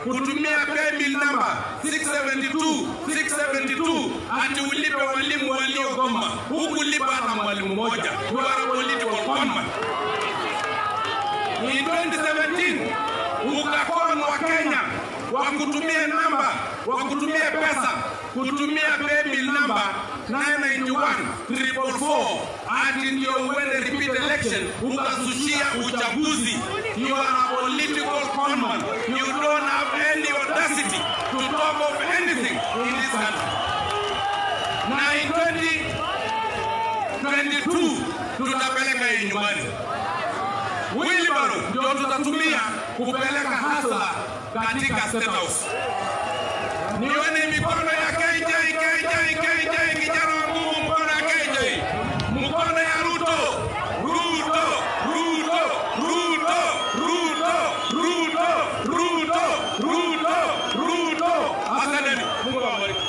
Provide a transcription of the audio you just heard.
Kutumia paybill number 672 672 ati ulipe walimu waliogoma, hukulipa hata mwalimu mmoja. You are a political conman. In 2017 ukakon wa Kenya wa kutumia namba, wa kutumia pesa, kutumia paybill number 991 444 ati ndio uende repeat election, ukasushia uchaguzi. You are a political conman. You don't have any audacity to talk of anything in this country. Na in 2022 tutapeleka hii nyumbani. Wheelbarrow ndio tutatumia kupeleka hustler katika State House. Nione mikono ya KJ, KJ, KJ, kijana wa nguvu, mkono ya KJ, mkono ya Ruto, Ruto, Ruto, Ruto, Ruto, Ruto, Ruto, Ruto, Ruto. Asanteni, Mungu awabariki.